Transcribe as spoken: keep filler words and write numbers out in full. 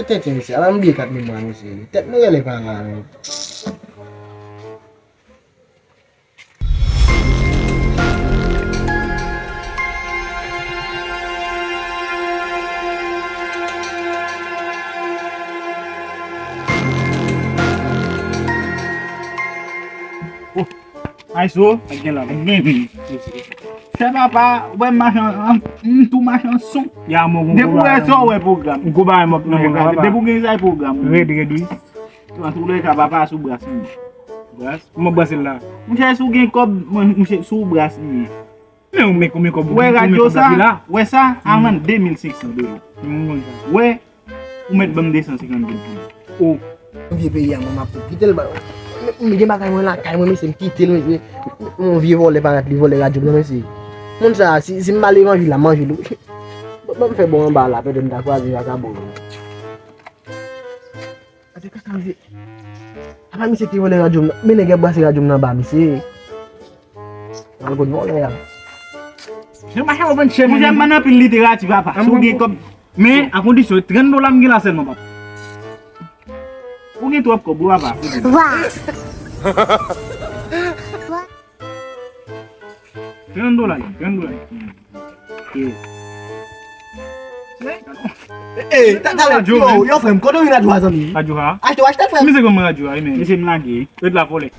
Tenten mesye, ala m bliye kat memwa mesye. Tèt mwen rele pa la menm. Ayso, pa gen la, pa gen. Chè papa, ou wè m mache an, an, m tou mache an son. Ya, mwen gon Depi ou wè sa, ou wè pwogram. Gwo bagay m ap nan men papa. Depi ou gen sa, e pwogram. Red, red, wi. Antouka, papa sou bras li. Bras? Kòman bras li la? Monchè, si w gen kòb, mwen, monchè, sou bras li. Men ou men konbyen kòb ou Wè gen radyo sa, la? Wè sa, a vann de mil senk san dola. Mwen konn sa. Wè, ou mèt ban m de san senkant goud pou li. O. Vye peyi a, mwen, m ap kite l ba yo. M gen bagay mwen lakay mwen, mesye, m kite l, mesye. Yon vye vòlè parèt, li vòlè radyo m nan, mesye. Moun sa, si, si m ba l levanjil la, manje l, wi. Ban m fè bon anba la, pètèt m ta kwaze vakabon yo. Gade kaka, mesye. Apa misye ki vòlè radyo m nan? Men nèg ap brase radyo m nan ba misye. Al kot vòlè a. Yo mache w vann chè. Monchè, m pa nan pil literati, papa. Si w gen kòb, men a kondisyon, trant dola m gen la sèlman, papa. Ou gen twòp kòb, wi, papa. Wa! Trant dola, trant dola. Ey, ta, talè, yo, yo, frè m, kote w jwenn radyo a, zanmi? Radyo a? Achte, w achte l, frè m. Misye konn mwen radyo a, wi, men. Misye m lage. Ret la, vòlè.